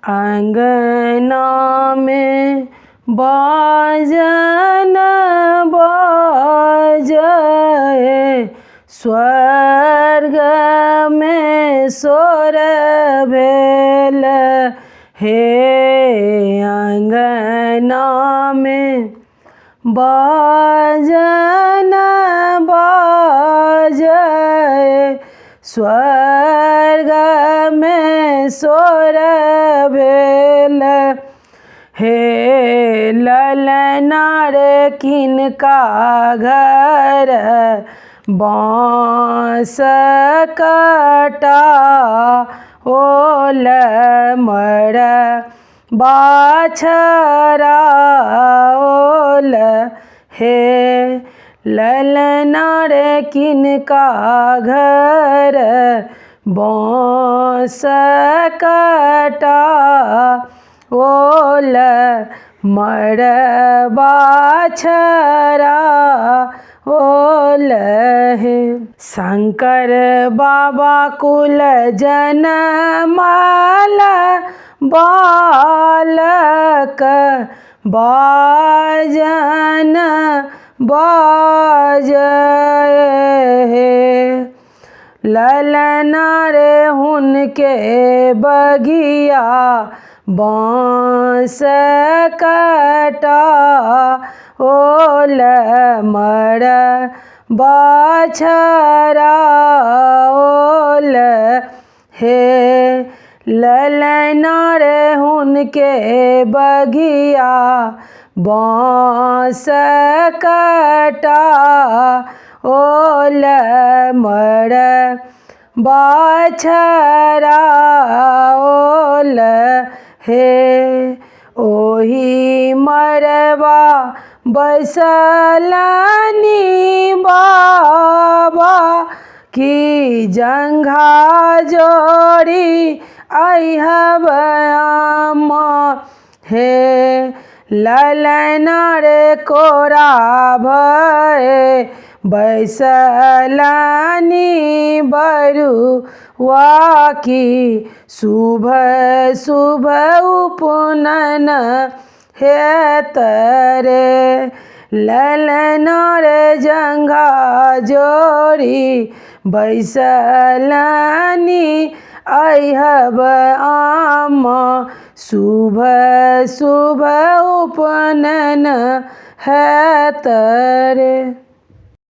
अङ्गनामे बाजन बाजय स्वर्गमे सोर भेल हे अङ्गनामे बाजन बाजय स्वर्गमे सोर भेल हे ललना रे किनका घर बाँस कटा ओल मर बाछरा ओल हे ललना रे किनका घर बाँस कटा ओल मरबा छरा ओल हे। शंकर बाबा कुल जनमल बालक बाजन बाजय हे ललना रे हुनके बगिया बाँस कटा ओल मर बाछरा ओल हे ललना रे हुनके बगिया बाँस कटा ओल मर बाछरा ओल हे। ओही मरबा बैसलनि बाबा की जङ्घा जोड़ी अइहब अम्मा हे ललना रे कोरा भए बैसलनि बरुआ की शुभ शुभ उपनयन हेत रे ललना रे जङ्घा जोड़ी बैसलनि अइहब आमा शुभ शुभ उपनयन हेत रे।